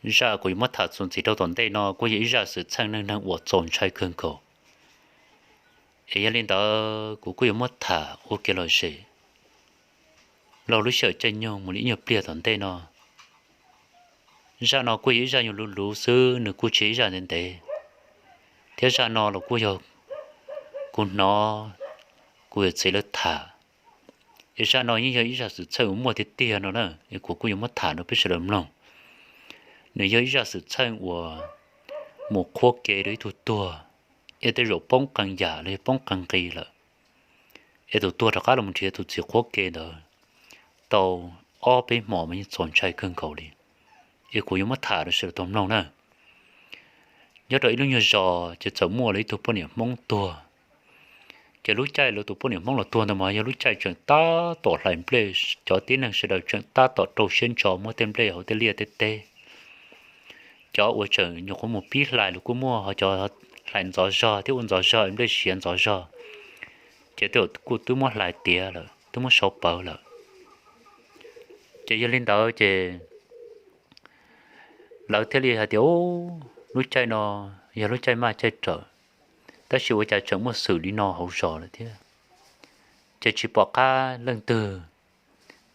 Zaj kuv yuav muab tham txuas ntxiv rau tom ntej no kuj yog ib zaj xwm txheej neej neeg uas txaus ntshai kawg nkaus. Es yog li ntawd kuv kuj yuav muab tham ua kev lom zem los lub sij hawm caij nyoog mus li ib nyuag pliag tom ntej no. Zaj no kuj yog ib zaj nyuag luv luv xwb, nws kuj tsis yog ib zaj ntev ntev, thiab zaj no los kuj yog kuv hnov kuv yawm txiv lawv tham. Es zaj no yeej yog ib zaj xwm txheej uas muaj tiag tiag no na, es kuv kuj yuav muab tham rau peb sawv daws mloog. Nws yog ib zaj xwm txheej uas mus qhuab ke rau ib tug tuag, es tej zaum poob qee yam los yog poob qee nqi lawm, es tus tuag rov qab los nrhiav tus txiv qhuab ke ntawd tau ob peb hmos mas yeej txaus ntshai kawg nkaus li. Es kuv yuav muab tham rau sawv daws tau mloog na. Nyob rau ib lub nyuag zos ces txawm muaj lawv ib tug poj niam Hmoob tuag. Ces lub caij lawv tus poj niam Hmoob los tuag ntawd mas yog lub caij tseem tab tom hlais nplej, cov tib neeg sawv daws tseem tab tom rau siab ntso muab tej nplej hauv tej liaj tej teb. Cov uas tseem nyuam qhuav mus pib hlais los kuj muaj, ho cov hlais ntxov zog thiab ua ntxov zog, nplej siav ntxov zog, ces tej zaum kuj twb muab hlais tiav lawm, twb muab sau pawv lawm. Ces yog li ntawd ces lawv thiaj li hais tias, Ub, lub caij no yog lub caij maj caij rawm, tab sis ua cas tseem muaj xwm li no hauv zos lawm thiab? Ces tsis pom qab leej twg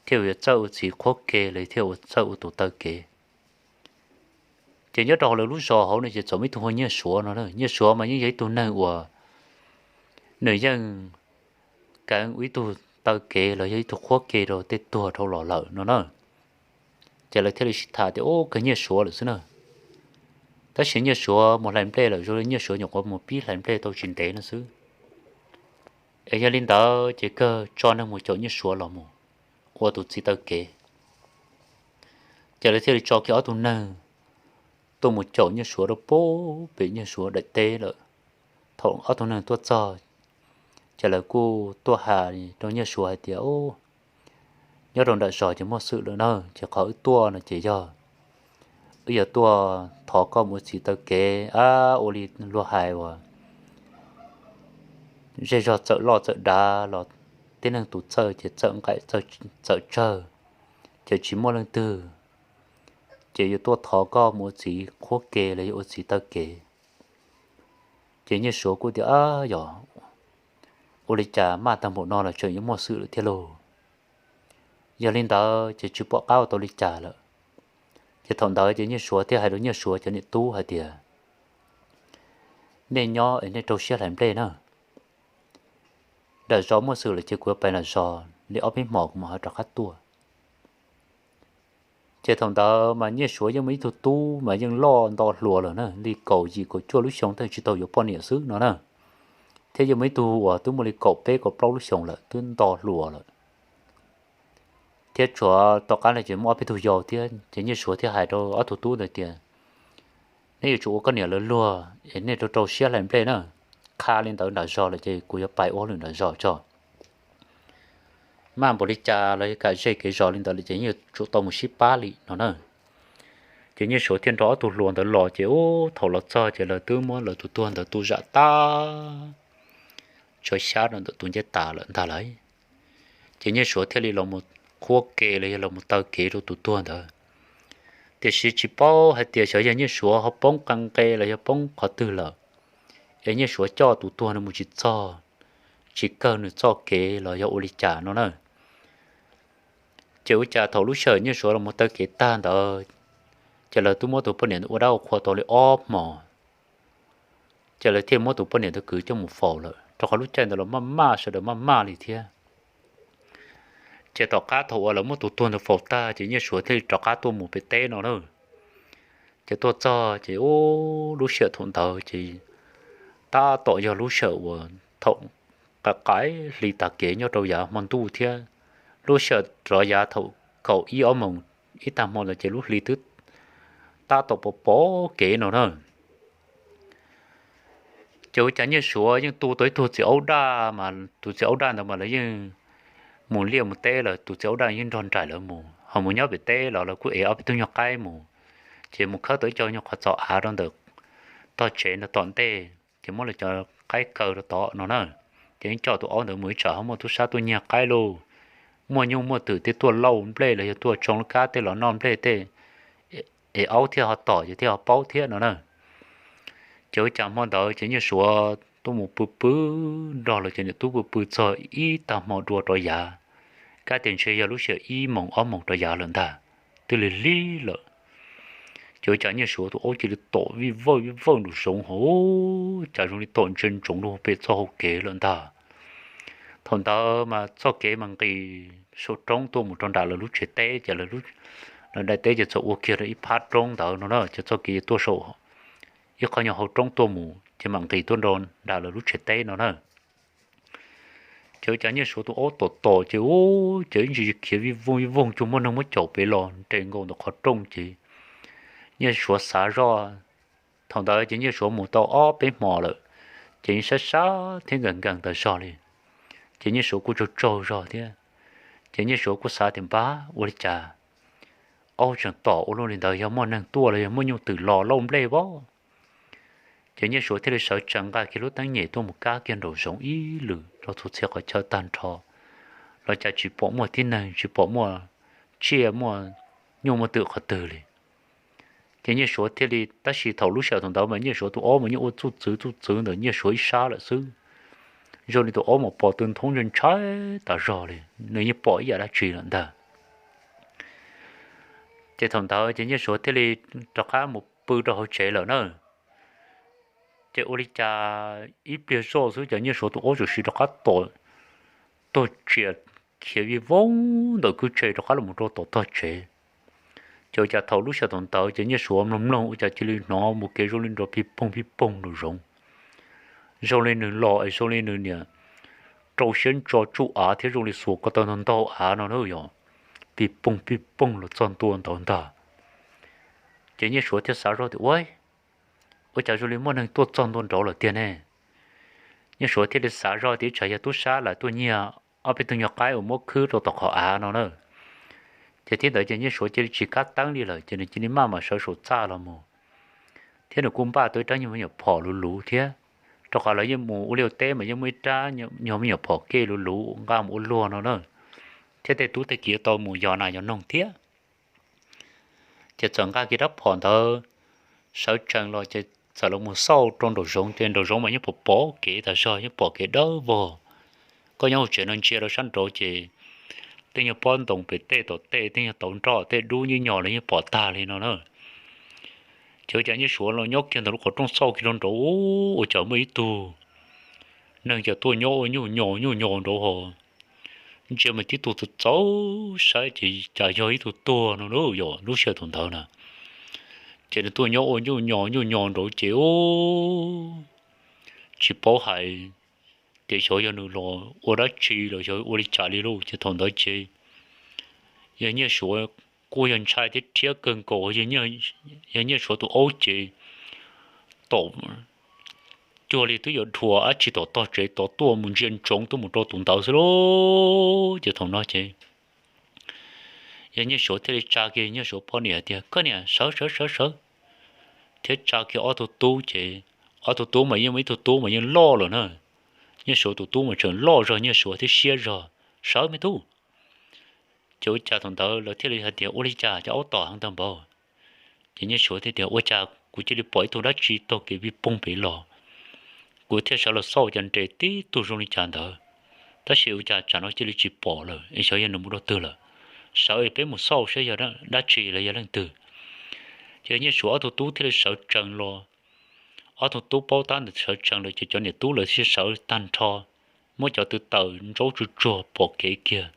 thiaj yuav txawj ua txiv qhuab ke los thiaj yuav txawj ua tus taw kev. Ces nyob rau hauv lawv lub zos hauv no ces txawm muaj ib tug hu ua Nyiaj Suav no. Nyiaj Suav mas yeej yog ib tug neeg uas nws yeej keev ua ib tug taw kev los yog ib tug qhuab ke rau tej tuag dhau los lawm no na. Ces lawv thiaj li sib tham tias, Ub, kawg Nyiaj Suav lawm xwb na. Tab sis Nyiaj Suav mus hlais nplej lawm, zoo li Nyiaj Suav nyuam qhuav mus pib hlais nplej tau tsis ntev no xwb. Es yog li ntawd ces kawg tso neeg mus caum Nyiaj Suav los mus ua tus txiv taw kev. Ces lawv thiaj li tso kiag ob tug neeg tuaj mus caum Nyiaj Suav rau pem Nyiaj Suav daim teb lawm. Thaum ob tug neeg tuaj txog, ces lawv kuj tuaj hais rau Nyiaj Suav hais tias, Ub, nyob rau nram zos ces muaj xwm lawm na, ces qhov wb tuaj no ces yog wb yuav tuaj thov koj mus ua txiv taw kev, ab, ua li luag hais uas zej zog txawm loj txawm dav los tib neeg tus txawj ces txawm nqaim txawm tsawg, ces tsis muaj leej twg, ces yuav tuaj thov koj mus ua txiv qhuab ke los yog ua txiv taw kev. Ces Nyiaj Suav kuj tias, Ab, yog ua li cas maj tag npaum no los tseem yuav muaj xwm lawm thiab lauj? Yog li ntawd ces tsis pom qab ua tau li cas lawm. Ces thaum ntawd ces Nyiaj Suav thiaj hais rau Nyiaj Suav cov niam tub hais tias, Nej nyob es nej rau siab hlais nplej na. Nram zos muaj xwm lawm ces kuv yuav pais nram zos li ob peb hmos kuv mam ho rov qab tuaj. Ces thaum ntawd mas Nyiaj Suav yeej muaj ib tug tub mas yeej loj nto hluas lawm na, li kaum yim kaum cuaj lub xyoo thiaj tsis tau yuav poj niam xwb no na. Thiab yeej muaj ib tug uas twb muaj li kaum peb kaum plaub lub xyoos lawm twb nto hluas lawm. Thiab tshuav tom qab no ces muaj ob peb tug yau thiab, ces Nyiaj Suav thiaj hais rau ob tug tub ntawd tias, Nej yuav tsum ua koj niam lawv luag es nej rau rau siab hlais nplej na. Qha li ntawd nram zos lawm ces kuv yuav pais ua hauj lwm nram zos tso. Maj npaum li cas los yog kam ze kev zos li ntawd lawm ces yeej yuav tsum tau mus sib pab li no na. Ces Nyiaj Suav thiaj nrog ob tug hluas ntawd los ces ub, thaum los txog ces lawv twb muab lawv tus tuag ntawd tu zam tag, tshuav xyab rau ntawm tus ncej tas lawm ntag lauj. Ces Nyiaj Suav thiaj li los mus qhuab ke los yog los mus taw kev rau tus tuag ntawd. Tiam sis tsis paub hais tias xyov yog Nyiaj Suav ho poob qee nqe los yog poob qhov twg lawm, es Nyiaj Suav coj tus tuag no mus tsis txog, tsis kawg nws txoj kev los yog ua li cas no na. Ces ua cas thaum lub sij hawm Nyiaj Suav los mus taw kev tag ntawd, ces lawv twb muab tus poj niam ntawd ua dab ua qhua tau li ob hmos, ces lawv thiaj muab tus poj niam ntawd kwv coj mus faus lawm, rau qhov lub caij ntawd los maj maj, sawv daws maj maj li thiab. Ces tom qab thaum uas lawv muab tus tuag ntawd faus tag ces Nyiaj Suav thiaj li rov qab tuaj mus pem teb no na. Ces tuaj txog ces ub, lub sij hawm thaum ntawd ces tab tom yog lub sij hawm uas thaum qaim hli tag kev nyob rau yav hmo ntuj thiab, lub sij hawm rov yav thaum kaum ib ob moos ib tag hmo ntawd ces lub hli twb tab tom pos pos kev no na. Ces ua cas Nyiaj Suav yeej tu tau ib tug txiv aub daj, mas tus txiv aub daj ntawd mas lawv yeej mus liaj mus teb lawm, tus txiv aub daj yeej nrog nraim lawv mus, ho mus nyob pem teb los lawv kuj ev ob peb tug nyuag qaib mus. Ces mus khawb tau ib co nyuag qhov txos av rau ntawm tog tsev ntawd tom ntej, ces muab lawv cov qaib kaw rau tod no na. Ces yeej coj tus aub ntawd mus ib tsam ho muaj tub sab tuaj nyiag qaib lauj, muaj nyuj muaj twm tej tuaj lauj nplej los yog tuaj tsoo lub kab tej los noj nplej tej, es aub thiaj ho tom ces thiaj ho paub thiab no na. Ces ua cas hmo ntawd ces Nyiaj Suav tuaj mus pw pw nrog lawv cov niam tub pw pw txog ib tag hmo dua rov yav, kab tias ntshe yog lub sij hawm ib moos ob moos rov yav lawm ntag, twb lig lig lawm. Ces ua cas Nyiaj Suav tus aub cia li tom vij vawj vij vawj nraum zoov hauv, cas zoo li tom ntsia ntsoov rau pem txoj hau kev lawm ntag. Thaum ntawd mas txoj kev mas nqis saum roob tuaj mus rau nram lawv lub tsev teb, ces lawv daim teb ces txawm ua kiag rau ib phab roob ntawd no na, ces txoj kev tuaj saum ib qho nyuag hau roob tuaj mus ces mam nqis tuaj nram lawv lub tsev teb no na. Ces ua cas Nyiaj Suav tus aub tom tom ces ua cas ib ntsis khiav vij voog vij voog cuag muaj neeg muab caum pem los nres nkaus ntawm qhov rooj ces Nyiaj Suav xav zoj. Thaum ntawd ces Nyiaj Suav mus tau ob peb hmo lawm, ces yeej sab sab thiab nkees nkees tas zog li. Ces Nyiaj Suav kuj tsaug tsaug zog thiab. Ces Nyiaj Suav kuj xav tias npab ua li cas aub tseem tom ua luaj li ntawd, yog muaj neeg tuaj los yog muaj nyuj twm los lauj nplej vab. Ces Nyiaj Suav thiaj li sawv tsees nqa kiag lub teeb nyem tuaj mus kab kiag nraum zoov ib lwm rau txhua txhia qhov chaw tag nrho, los cas tsis pom muaj tib neeg, tsis pom muaj tsiaj muaj nyuj muaj twm qhov twg li. Ces Nyiaj Suav thiaj li, tab sis thaum lub sij hawm thaum ntawd mas Nyiaj Suav tus aub mas yeej ua txuj txwv txuj txwv ntawm Nyiaj Suav ib sab lawm xwb. Zoo li tus aub mas pom tw nthoob ntshai ntshai tas zog li, nws yeej pom ib yam dab tsi lawm ntag. Ces thaum ntawd ces Nyiaj Suav thiaj li rov qab mus pw rau hauv tsev lawm na. Ces ua li cas ib pliag zoj xwb ces Nyiaj Suav tus aub txawm sim rov qab tom tuag tsias khiav vij voog ntawm kwj tse rov qab los rau tom tog tsev. Ces ua cas thaum lub sij hawm thaum ntawd ces Nyiaj Suav mloog mloog ua cas cia li hnov mus kev zoo li nrov pig poog pig poog nraum zoov, zoo li nws los es zoo li nws niam rau siab ntso tsuj av thiab zoo li xuas ko taw ntog ntaug av no na yog, pig poog pig poog los txog ntua ntawd ntag. Ces Nyiaj Suav thiaj xav zoj tias ua, ua cas zoo li muaj neeg tuaj txog ntua nraud lawm tiag ne. Nyiaj Suav thiaj li xav zoj tias tsam yog tub sab lawv tuaj nyiag ob peb tug nyuag qaib uas muab khwb rau tom qhov av no na. Ces thiab ntawd ces Nyiaj Suav cia li tsis kab teeb li lawm ces nws cia li maj mam sawv saum txaj los mus, thiab nws kuj npaj tau ib rab nyuag me nyuam phom luv luv thiab, rau qhov lawv yeej mus ua liaj ua teb mas yeej muaj ib rab nyuag me nyuam phom kej luv luv nqa mus ua luag no na, thiab tej tub tej kiv tau mus yos nas yos noog thiab. Ces txawm nqa kiag rab phom ntawd sawv tsees los ces txawm los mus xauj rau nraum zoov ces nraum zoov mas yeej pom pom kev tas zog, yeej pom kev dawb vog. Koj nyob hauv tsev no ntsia rau sab nraud ces tej nyuag pob ntoo pem tej tom tej, tej nyuag tauv nroj tej dub nyuj nyos los yeej pom tag li no na. Ces ua cas Nyiaj Suav los nyob kiag ntawm lub qhov rooj xauj kiag rau nraud ua cas muaj ib tug neeg cas tuaj nyob ua nyuj nyos nyuj nyos nraud ho. Ntsia mas tib tug txawv txawv saib ces cas yog ib tug tuag no na yog lub sij hawm thaum ntawd na. Ces nws tuaj nyob ua nyuj nyos nyuj nyos nraud ces tsis paub hais tias xyov yog nws los ua dab tsi los xyov ua li cas li lauj. Ces thaum ntawd ces yawg Nyiaj Suav kuj yog ntshai thiab rhiab kawg nkaus, yawg Nyiaj Suav tus aub ces tom cuag li twb yuav dhuav dab tsi tom tog tsev tod tuaj mus ntsia ntsoov tuaj mus rau tus ntawd xwb lauj. Ces thaum no ces yawg Nyiaj Suav thiaj li tsa kiag Nyiaj Suav poj niam tias, Koj niam, sawv sawv sawv sawv. Thiab tsa kiag ob tug tub ces ob tug tub mas yeej muaj ib tug tub mas yeej loj lawm na. Nyiaj Suav tus tub mas tseem loj zog Nyiaj Suav thiab siab zog, Sawv me tub. Ces ua cas thaum ntawd lawv thiaj li hais tias, Ua li cas cov aub tom heev tag npaum? Ces Nyiaj Suav thiaj tias, Ua cas kuv cia li pom ib tug dab tsi taug kev vij poog pem los, kuv thiaj sawv los xauj cas nres tib tug zoo li cas ntawd, tab sis ua cas tsam no cia li tsis pom lawm es xyov yog nws mus rau twg lawm. Sawv es peb mus xauj saib yog dab tsi los yog leej twg. Ces Nyiaj Suav ob tug tub thiaj li sawv tsees los. Ob tug tub paub tab ntawd sawv tsees lawm ces cov niam tub lawv thiaj sawv tag nrho, muab cov tw taws ntsaub tsuag tsuag pom kev kiag.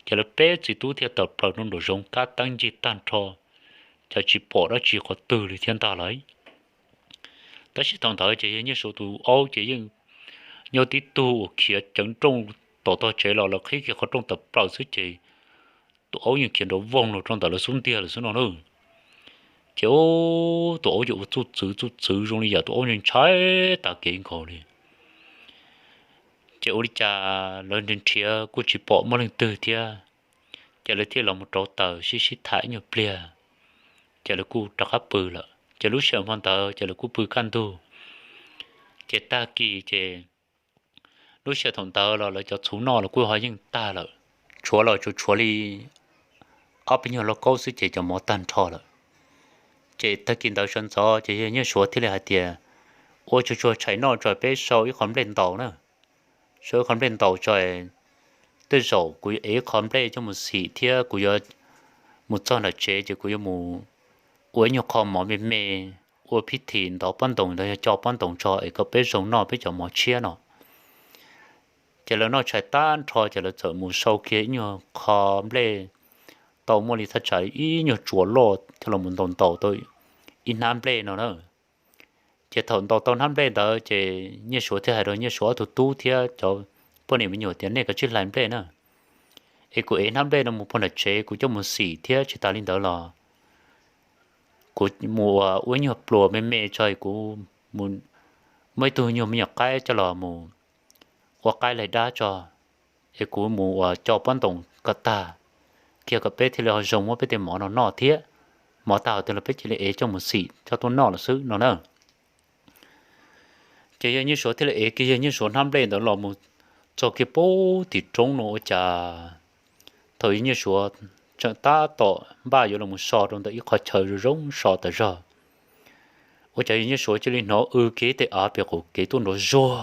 Ces lawv peb txiv tub thiaj tawm plaws rau nraum zoov kab teeb ncig tag nrho, cas tsis pom dab tsi qhov twg li thiab ntag lauj. Tab sis thaum ntawd ces yawg Nyiaj Suav tus aub ces yeej nyob tib tug uas khiav ceev nrooj tom tog tsev los lawv qhib kiag qhov rooj tawm plaws xwb ces tus aub yeej khiav nrov voog los rau ntawm lawv xub ntiag lawm xwb no na. Ces tus aub ces ua txuj txwv txuj txwv zoo li yam tus aub ntshai tas kev nkaus li. Ces ua li cas lawv nrhiav nrhiav kuj tsis pom muaj leej twg thiab. Ces lawv thiaj los mus rauv taws sib sib tham ib nyuag pliag, ces lawv kuj rov qab pw lawm. Ces lub sij hawm hmo ntawd ces lawv kuj pw kaj ntug. Ces tag kis ces lub sij hawm thaum ntawd los lawv cov txhuv noj los kuj ho yeej tag lawm, tshuav los tsuas tshuav li ob peb nyuag lauj kaub xwb ces cov mov tag nrho lawm. Ces tag kis ntawd sawv ntxov ces yawg Nyiaj Suav thiaj li hais tias, ua tsuag tsuag tshais noj tso peb sau ib qho nplej ntaus na, sau ib qho nplej ntaus tso, tej zaum kuv yuav ev ib qho nplej coj mus xim thiab kuv yuav mus txog nram tsev ces kuv yuav mus ua ib nyuag qho mov me me, ua phij thim ntov pob ntoos ntawd yog co pob ntoos tso es kom peb zoo noj peb cov mov tshiab no. Ces lawv noj tshais tag nrho ces lawv txawm mus sau kiag ib nyuag qho nplej, tau muaj li thaj tsam ib nyuag tsuas loj coj los ntaus ntaus tau ib hnab nplej no na. Ces thaum ntaus tau hnab nplej ntawd ces Nyiaj Suav thiaj hais rau Nyiaj Suav ob tug tub thiab cov poj niam me nyuam tias, nej kav tsij hlais nplej na, es kuv ev hnab nplej no mus pog nram tsev kuv coj mus xim thiab tsis tas li ntawd los kuv mus ua ib nyuag pluas me me tso, kuv muaj ib tug nyuag me nyuam qaib coj los mus ua qaib laig dab tso, es kuv mus ua co pob ntoos kom tag kiag kom peb thiaj li ho zoo muab peb tej mov no noj thiab. Mov tag twg los peb cia li ev coj mus xim coj tuaj noj lawm xwb no na. Ces yawg Nyiaj Suav thiaj li ev kiag yawg Nyiaj Suav hnab nplej ntawd los mus txog kiag pem tim roob no ua cas thaum yawg Nyiaj Suav tseem tab tom npaj yuav los so rau ntawm ib qhov chaw zoo zoo so tas zog, ua cas yawg Nyiaj Suav cia li hnov w kiag ib tej av pem qaum kev tuaj nrov zuag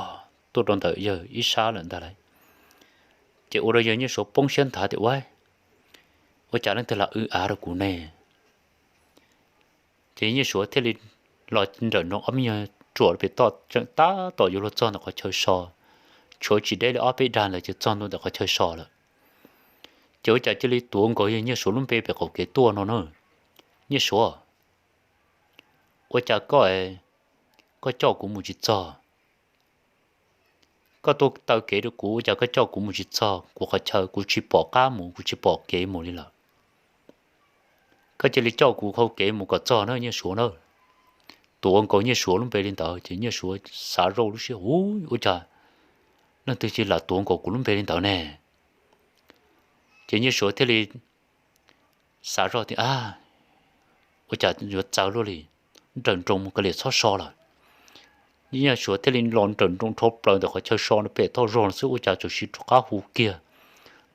tuaj rau ntawm yawg ib sab lawm ntag lauj. Ces ua rau yawg Nyiaj Suav poob siab nthav tias, ua, ua cas leej twg lam w av rau kuv ne? Ces Nyiaj Suav thiaj li los nrawm nroos ob me nyuag ruam pem toj tseem tab tom yuav luag txog ntawm qhov chaw so, tshuav tsis deb li ob peb dag ntawd ces txog ntua ntawm qhov chaw so lawm. Ces ua cas cia li tuav nkaus yawg Nyiaj Suav lub npe pem qaum kev tuaj no na. Nyiaj Suav, ua cas koj, koj coj kuv mus tsis txog? Koj tuaj taw kev rau kuv ua cas koj coj kuv mus tsis txog kuv qhov chaw, kuv tsis pom qab mus, kuv tsis pom kev mus li lawm. Koj cia li coj kuv hau kev mus kom txog na Nyiaj Suav na. Tuav nkaus Nyiaj Suav lub npe li ntawd ces Nyiaj Suav xav zoj lub siab, u, ua cas leej twg cia li lam tuav nkaus kuv lub npe li ntawd ne? Ces Nyiaj Suav thiaj li xav zoj tias, a, ua cas yuav txawv luaj li, nrawm nroos mus kav liam txhob so lawm. Nyiaj Suav thiaj li los nrawm nroos dhau plaws ntawm qhov chaw so no pem toj zog no xwb ua cas txawm siv rov qab hu kiag,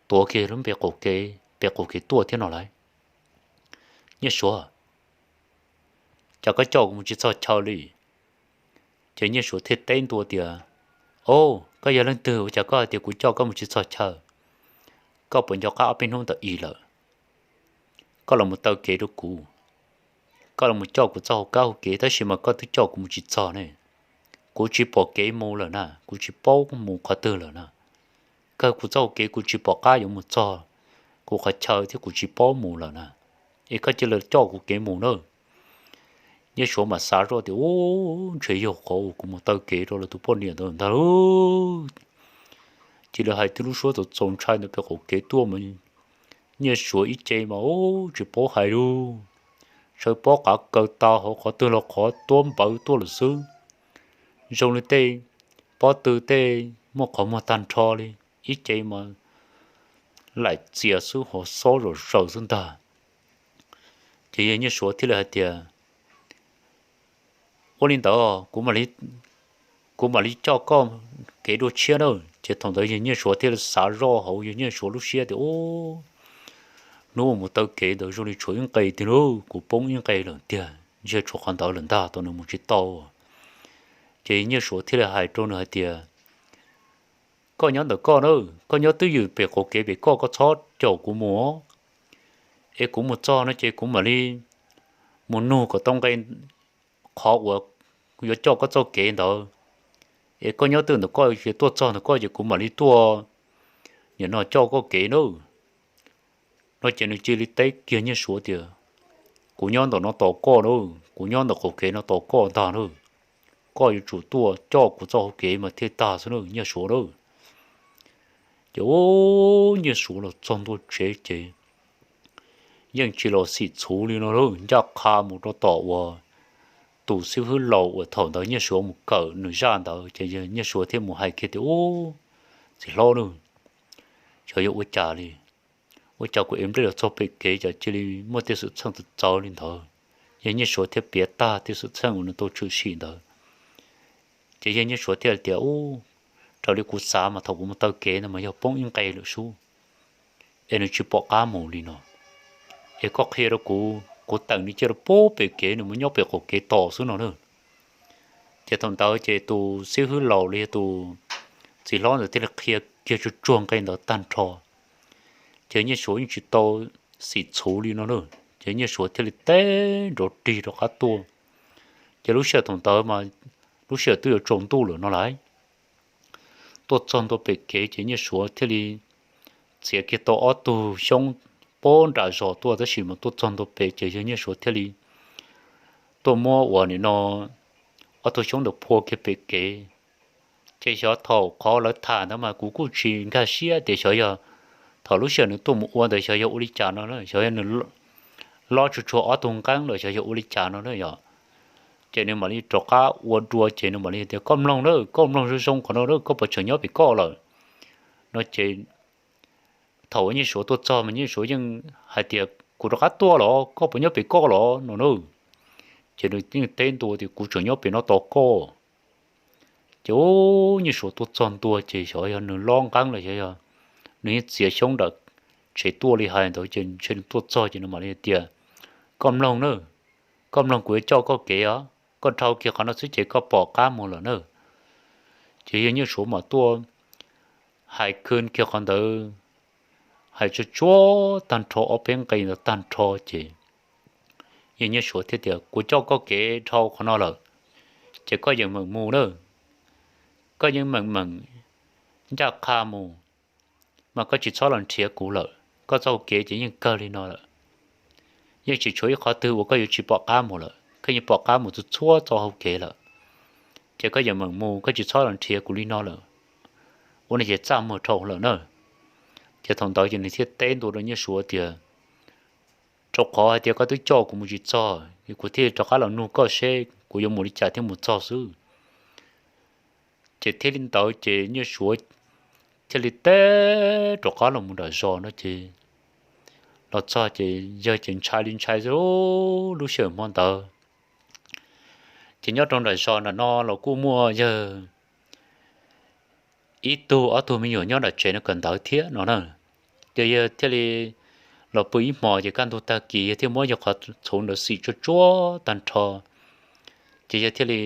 tuav kiag lub npe qaum kev, pem qaum kev tuaj thiab no lauj. Nyiaj Suav, cas koj coj kuv mus tsis txog chaw li? Ces Nyiaj Suav thiaj teb ntua tias, o, koj yog leej twg ua cas koj hais tias kuv coj koj mus tsis txog chaw? Koj puas nco qab ob peb hnub ntawm i lawm, koj los mus taw kev rau kuv, koj los mus coj kuv txoj hau kab hau kev tab sis mas koj twb coj kuv mus tsis txog ne. Kuv tsis pom kev mus lawm na, kuv tsis paub mus qhov twg lawm na. Kawg kuv txoj hau kev kuv tsis pom qab yuav mus txog kuv qhov chaw thiab kuv tsis paub mus lawm na. Es koj cia li coj kuv kev mus na. Nyiaj Suav mas xav zoj tias, u, ntshe yog qhov uas kuv mus taw kev rau lawv tus poj niam ntawd ntag lauj. Cia li hais tib lub suab txaus txaus ntshai ntawd pem qaum kev tuaj mas Nyiaj Suav ib ce mas, u, tsis paub hais lauj. Sawv pob qav kaws tau hauv qhov twg los qhov tuab npawv tuaj lawm xwb. Zoo li tej pob tw tej muaj qhov muag tag nrho li, ib ce mas laim txias xwb ho xob zom zaws xwb ntag. Ces yawg Nyiaj Suav thiaj li hais tias, ua li ntawd kuv mam li coj koj kev dua tshiab na. Ces thaum ntawd yawg Nyiaj Suav thiaj li xav zoj hauv yawg Nyiaj Suav lub siab tias, u, hnub uas mus taw kev ntawd zoo li tshuav ib nqe tiag lauj, kuv poob ib nqe lawm tiag, ntshe tshuav qhov ntawd lawm ntag, tos nws mus tsis tau. Ces Nyiaj Suav thiaj li hais rau nws hais tias, koj nyob ntawm koj na, koj nyob twj ywm pem qaum kev pem koj, koj txhob caum kuv mus. Es kuv mus txog no ces kuv mam li mus nug kom tau nqe qhov uas yuav coj koj txoj kev ntawd. Es koj nyob twj ntawm koj, ces tuaj txog ntawm koj ces kuv mam li tuaj nim no coj koj kev na. No ces nws cia li teb kiag Nyiaj Suav tias, kuv nyob ntawm no tos koj na, kuv nyob ntawm qaum kev no tos koj ntag na. Koj yuav tsum tuaj coj kuv txoj hau kev mas thiaj tag xwb na Nyiaj Suav na. Ces u, Nyiaj Suav los txog ntua tsev ces yeej tsis los xim txhuv li no lauj, ncaj qha mus rau tom uas tus xib hwb laus uas thaum ntawd Nyiaj Suav mus kawm nws zaj ntawd ces Nyiaj Suav thiaj mus hais kiag tias, u, txiv hlob na, xyov yog ua cas li, ua cas kuv ev nplej los txog pem kev cas cia li muaj tej xwm txheej txawv txawv li ntawd. Yawg Nyiaj Suav thiaj piav tag tej xwm txheej uas nws tau tshwm sim ntawd. Ces yawg Nyiaj Suav thiaj tias, u, raws li kuv xav mas thaum kuv mus taw kev ntawd mas yog poob ib nqe lawm sub, es nws tsis pom qab mus li no. Es koj qhia rau kuv kuv teem nws cia rau pem kev, nws mus nyob pem qaum kev tos xwb no na. Ces thaum ntawd ces tus xib hwb laus los yog tus txiv hlob ntawd thiaj li qhia kiag tsuag tsuag nqe ntawd tag nrho. Ces Nyiaj Suav yeej tsis tau xim txhuv li no na. Ces Nyiaj Suav thiaj li teb nrov rig rov qab tuaj. Ces lub sij hawm thaum ntawd mas lub sij hawm twb yuav tsaus ntuj lawm no lawm. Tuaj txog ntua pem kev ces Nyiaj Suav thiaj li txiav kiag tau ob tug xyoob pab nram zos tuaj, tab sis mas tuaj txog ntua pem ces yog Nyiaj Suav thiaj li tuaj muab uas nim no ob tug xyoob ntawd phua kiag pem kev. Ces xyov thaum qhov lawv tham ntawd mas kuv kuj tsis nkag siab tias xyov yog thaum lub sij hawm nws tuaj mus ua ntawd xyov yog ua li cas no, xyov yog nws lob tsuag tsuag ob tug nqeeb lawm xyov yog ua li cas no na yom. Ces nws mam li rov qab ua dua ces nws mam li tias, koj mloog na, koj mloog zoo zoo qhov no, koj puas tseem nyob pem koj lawm no ces thaum uas Nyiaj Suav tuaj txog mas Nyiaj Suav yeej hais tias, kuv rov qab tuaj los koj puas nyob pem koj los no na. Ces nws yeej teb ntua tias, kuv tseem nyob pem no tos koj. Ces Nyiaj Suav tuaj txog ntua ces xyov yog nws lob nqeeb los xyov yog nws yeej txiav xyoob nram tsev tuaj li hais ntawd ces ntshe nws tuaj txog ces nws mam li tias, koj mloog na, koj mloog kuv yuav coj koj kev os, koj dhau kiag qhov no xwb ces koj pom qab mus lawm na. Ces yog Nyiaj Suav mam tuaj hais khw kiag qhov ntawd, hais tsuag tsuag tag nrho ob peb nqe ntawd tag nrho ces yog Nyiaj Suav thiaj tias, kuv coj koj kev dhau qhov no lawm, ces koj yeem meem mus na, koj yeej meem meem ncaj qha mus, mas koj tsis txhob los nrhiav kuv lawm, koj txoj hau kev ces yeej kawg li no lawm. Yeej tsis tshuav ib qhov twg uas koj yuav tsis pom qab mus lawm, koj yeej pom qab mus txhua txhua txoj hau kev lawm. Ces koj yeem meem mus, koj tsis txhob los nrhiav kuv li no lawm. Ua no ces txaj muag dhau lawm na. Ces thaum ntawd ces nws thiaj teb ntua rau Nyiaj Suav tias, rau qhov hais tias koj twb coj kuv mus tsis txog, kuv thiaj rov qab los nug koj seb kuv yuav mus li cas thiaj mus txog xwb. Ces thiaj li ntawd ces Nyiaj Suav thiaj li teb rov qab los mus nram zos no ces los txog ces yawg ces ntshai li ntshai xwb lub sij hawm hmo ntawd. Ces nyob rau nram zos nram no los kuj muaj yawg ib tug ob tug me nyuam nyob nram tsev no kawm ntawv thiab no na. Ces yawg thiaj li los pw ib hmos ces kaj ntug tag kis yawg thiaj muab yawg qhov txhuv ntawd xim tsuag tsuag tag nrho. Ces yawg thiaj li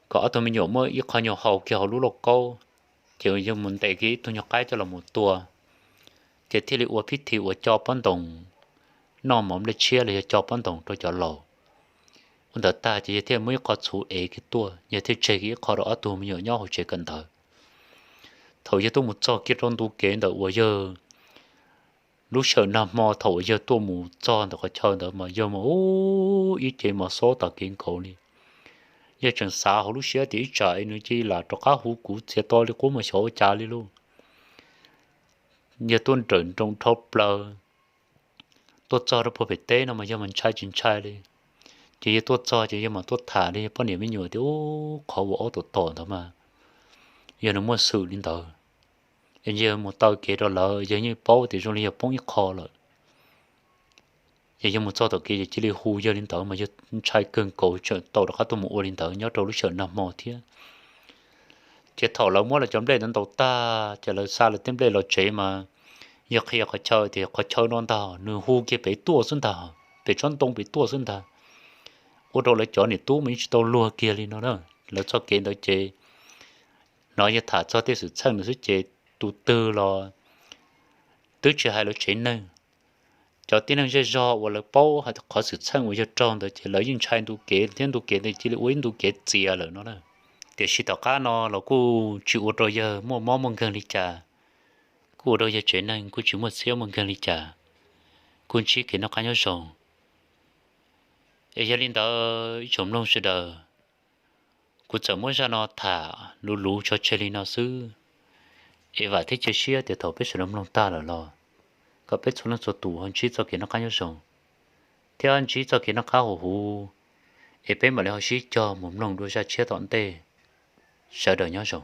kom ob tug me nyuam muab ib qho nyuag haus kiag hauv lub lauj kaub, ces yawg mus ntes kiag ib tug nyuag qaib coj los mus tua. Ces thiaj li ua phib thi uas co pob ntoos noj mov nplej tshiab los yog co pob ntoos rau cov laus. Ua ntawd tag ces yawg thiaj muab ib qho txhuv ev kiag tuaj, yawg thiaj tseg kiag ib qho rau ob tug me nyuam nyob hauv tsev kawm ntawv. Thaum yawg tuaj mus txog kiag rau ntu kev ntawm uas yawg lub sij hawm nag hmo thaum uas yawg tuaj mus txog ntawm qhov chaw ntawd mas yawg mas ub ib ce mos xob tom kev nkaus li. Yawg tseem xav hauv lub siab tias ib tsam es nws cia li lam rov qab hu kuv txiav to li qub mas xyov ua cas li lauj. Yawg tuaj nrawm nroos dhau plaws tuaj txog rau puag pem teb no mas yawg mas ntshai tsis ntshai li. Ces yawg tuaj txog ces yawg mam tuaj tham li poj niam me nyuam tias ub qhov uas ob tuam tom ntawd mas yog nws muaj xwm li ntawd. Yawg mus taw kev rau lawv yawg yeej paub tias zoo li yog poob ib qho lawm. Yog yawg mus txog tom kev yawg cia li hu yawg li ntawd mas yawg ntshai kawg nkaus tseem tau rov qab tuaj mus ua li ntawd nyob rau lub sij hawm nag hmo thiab. Ces thaum lawv muab lawv cov nplej ntawd ntaus tag ces lawv xa lawv tej nplej los tsev mas yawg qhia qhov chaw tias qhov chaw no ntag, nws hu kiag pem tuaj xwb ntag, pem tsob ntoo pem tuaj xwb ntag. Ua rau lawv cov niam tub mas yeej tsis tau luag kiag li no na. Lawv txoj kev ntawd ces hnov yawg tham txog tej xwm txheej ntawd xwb ces tus twg los twb tsis hais lawv tsev neeg. Cov tib neeg zej zog uas lawv paub hais qhov xwm txheej uas yawg raug ntawd ces lawv yeej ntshai ntu kev thiab ntu kev ntawd cia li ua ib ntu kev txias lawm no na. Tiam sis tom qab no los kuj tsis ua rau yawg muaj mob muaj nkeeg li cas, kuj ua rau yawg tsev neeg kuj tsis muaj txhiab muaj nkeeg li cas, kuj ntsib kev noj qab nyob zoo. Es yog li ntawd ib tsoom mloog sawv daws, kuv txawm muab zaj no tham luv luv tso tseg li no xwb. Es vam thiab cia siab tias thaum peb sawv daws mloog tag lawm los kom peb txhua leej txhua tus ho ntsib txoj kev noj qab nyob zoo thiab ntsib txoj kev noj qab huv huv, es peb mam li ho sib cog mus mloog dua zaj tshiab tom ntej. Sawv daws nyob zoo.